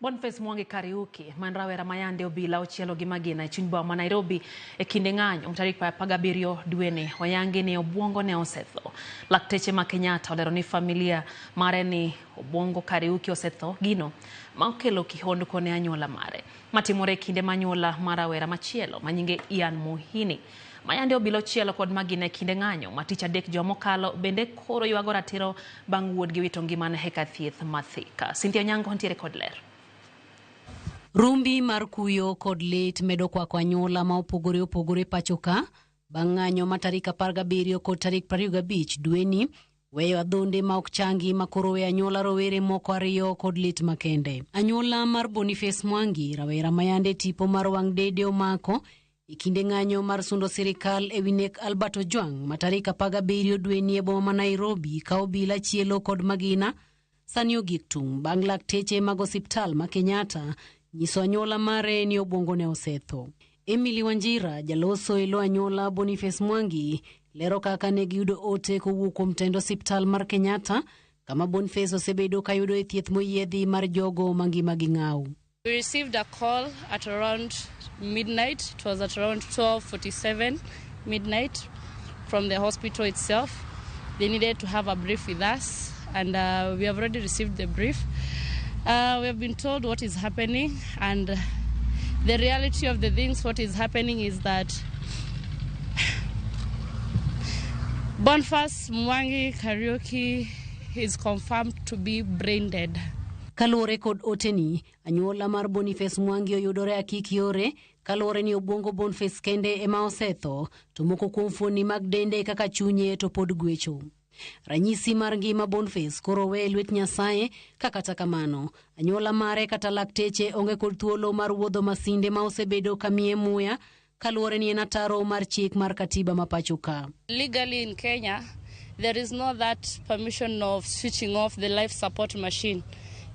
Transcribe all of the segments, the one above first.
Boniface Mwangi Kariuki man rawera mayande obila ochielo gi magina e chuny boma ma Nairobi e kinde ng'anyo tarik 17 dweni oyangi ni obwongo ne osetho. Lakteche ma Kenyatta olero ni familia mare ni Obwongo Kariuki osetho gino ma okelo kihondko ne anyuola mare. Matimore e kinde ma anyuola mar rawera machielo ma nyinge Ian Muhini mayande obila ochielo kod magina e kinde ng'anyo ma tich adek juma mokalo bende koro ywago ratiro bang' wuodgi wito ngimane e kar thieth ma Thika. Cynthia Onyango ntiere kod ler. Rumbi mar kuyo kod lit medo kwako anyuola ma opogore opogore pacho ka bang' ng'anyo ma tarik 17 kod tarik 25 dweni weyo adhonde ma ok changi ma koro weyo anyuola rowere moko ariyo kod lit makende. Anyuola mar Boniface Mwangi, rawera ma yande tipo mar wang' dede omako e kinde ng'anyo mar sundo sirikal e wi nek Albert Ojwang' ma tarik 17 dweni e boma ma Nairobi ka obila chielo kod magina sani ogik tung' bang' lakteche mag osiptal ma Kenyatta nyiso anyuola mare ni obwongo ne osetho. Emily Wanjira, jaloso e lo anyuola Boniface Mwangi, lero kaka ne giyudo ote kowuok kuom tend osiptal mar Kenyatta kama Boniface osebedo kayudo e thieth moyiedhi mar jogo mangimagi ng'aw. We received a call at around midnight. It was at around 12:47 midnight from the hospital itself. They needed to have a brief with us, and we have already received the brief. We have been told what is happening, and the reality of the things, what is happening is that Boniface Mwangi Kariuki is confirmed to be brain dead. Kaluwore kod oteni, anyuola mar Boniface Mwangi oyudore akik yore kaluwore ni obwongo Boniface kende ema osetho to moko kuom fuonni mag dende kaka chunye to pod gwecho. Ranyisi mar ngima Boniface koro owe e lwet Nyasaye ka kata kamano anyuola mare kata lakteche onge kod thuolo mar wuodho masinde ma osebedo kamiye muya kaluwore ni en ataro mar chik mar katiba ma pacho ka. Legally in Kenya, there is no that permission of switching off the life support machine.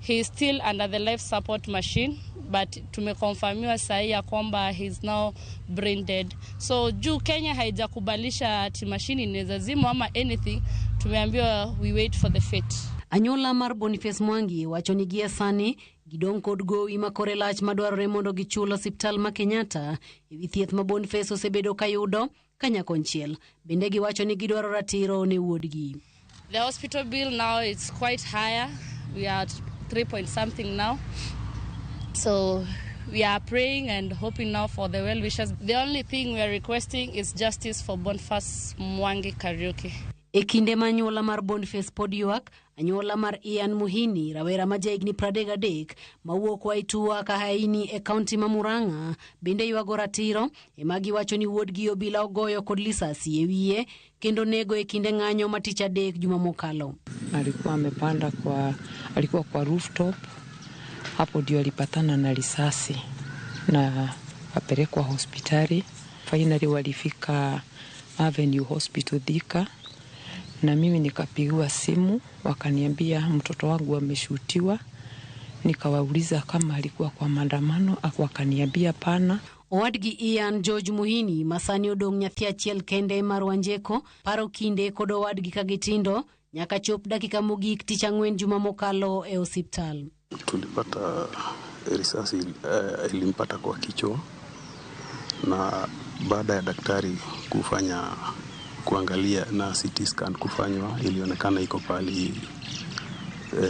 He is still under the life support machine, but tumekonfirmiwa sahi ya kwamba he is now brain dead. So juu Kenya haijakubalisha ati machine inaweza zimwa ama anything, tumeambiwa we wait for the fate. Anyuola mar Boniface Mwangi wacho ni gie sani gidong' kod gowi ma kore lach madwarore mondo gichul osiptal ma Kenyatta e wi thieth ma Boniface osebedo kayudo kanyakonchiel. Bende giwacho ni gidwaro ratiro ne wuodgi. The hospital bill now is quite higher. We are at 3 point something now. So we are praying and hoping now for the well wishes. The only thing we are requesting is justice for Boniface Mwangi Kariuki. E kinde ma anyuola mar Boniface pod ywak, anyuola mar Ian Muhini, rawera ma jahigni 33 mawuok Waitua Kahaini e kaunti ma Murang'a, bende ywago ratiro ema giwacho ni wuodgi obila ogoyo kod lisasi e wiye kendo nego e kinde ng'anyo ma tich adek juma mokalo. Alikuwa amepanda kwa, alikuwa kwa rooftop, hapo ndio alipatana na risasi na apelekwa hospitali. Finally walifika Avenue Hospital Thika, na mimi nikapigiwa simu wakaniambia mtoto wangu ameshutiwa. Nikawauliza kama alikuwa kwa maandamano, wakaniambia pana. Owadgi Ian George Muhini ma sani odong' nyathi achiel kende mar Wanjeko paro kinde kod owadgi ka gitindo nyaka chop dakika mogik tich ang'wen juma mokalo e osiptal. Tulipata risasi ilimpata kwa kichwa, na baada ya daktari kufanya kuangalia na CT scan kufanywa, ilionekana iko pali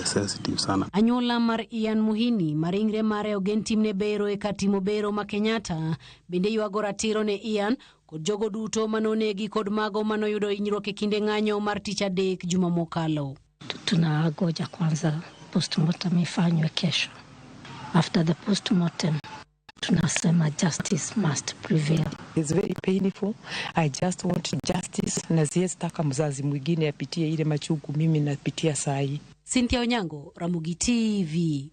sensitive sana. Anyuola mar Ian Muhini ma ringre mare ogen timne bero e kar timo bero ma Kenyatta bende ywago ratiro ne Ian kod jogo duto manonegi kod mago manoyudo hinyruok e kinde ng'anyo mar tich adek juma mokalo. Tunangoja kwanza postmortem ifanywe kesho. After the postmortem tunasema justice must prevail. It's very painful. I just want justice, na siwezi taka mzazi mwingine apitie ile machungu mimi napitia saa hii. Cynthia Onyango, Ramogi TV.